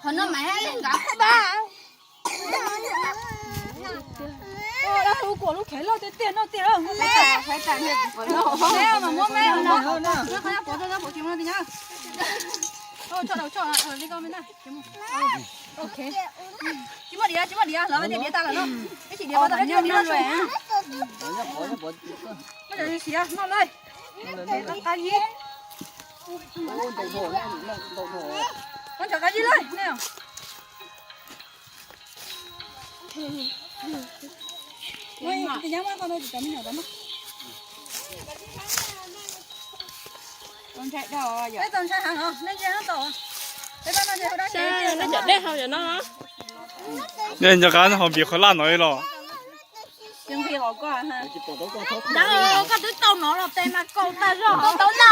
Qhov no mas nqa ba. Ua dab tsi kuam lub khev loj tiag tiag no tiag. Muab me, muab me, muab qhov no pov rau, pov kiag no tiag. Tso daus tso li ko me na. Ok. Tsis muaj diav, tsis muaj diav, lawv hais tias diav tas lawm no. Ib sim diav pov tau, ib sim diav no lawm. Muab cov siav noj lawm. Qab yib. Muab cov qab yib lawm. Peb tau ntshai heev os, nej ntsia no tau. Peb pab no ces hu dab tsi? Cov dej hau cov no. Nco qab hau npias qhov laj no li los. Koj twb tau no los tes mas kaus tag zog tau na.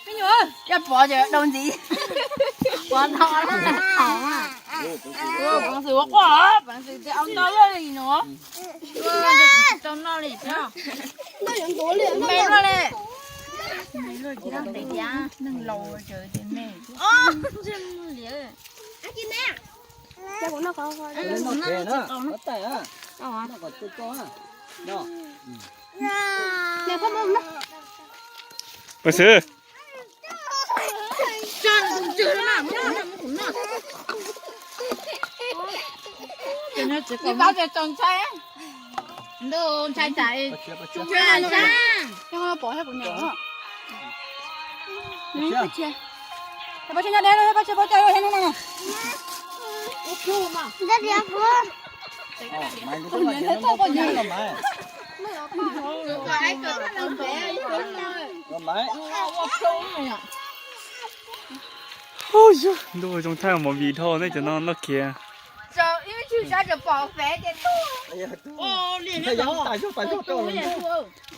Me nyuam, coj pov ces dau ntxiv. Pov no, peev xwm ua quaj, peev xwm tias au ntau loj li no. Tsis tau noj li thiab. Me luaj li. Me luaj, neeg laus ces me. Peev xwm. Ib pab tias txaus ntshai, ntuj ntshai tsam tsis muaj sab. Ntuj, zoo thaij movie dhau nej cov no noj kiag.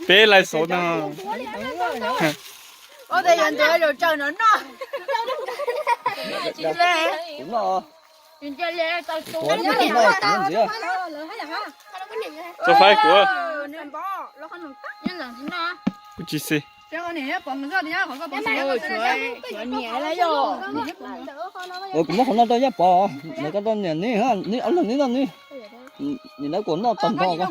Peb lais xauv no. Ua tes yuav ntuav zaum tsaws no noj. Tsis le. Tsis le tau tu. Txo faib kuv. Kuv tsis xis. Ua kuv muab qhov no rau Yaj Pov, lawv koj noj niam neb, neb ob leeg neb noj neb. Nim no kuv noj tag nrho ko.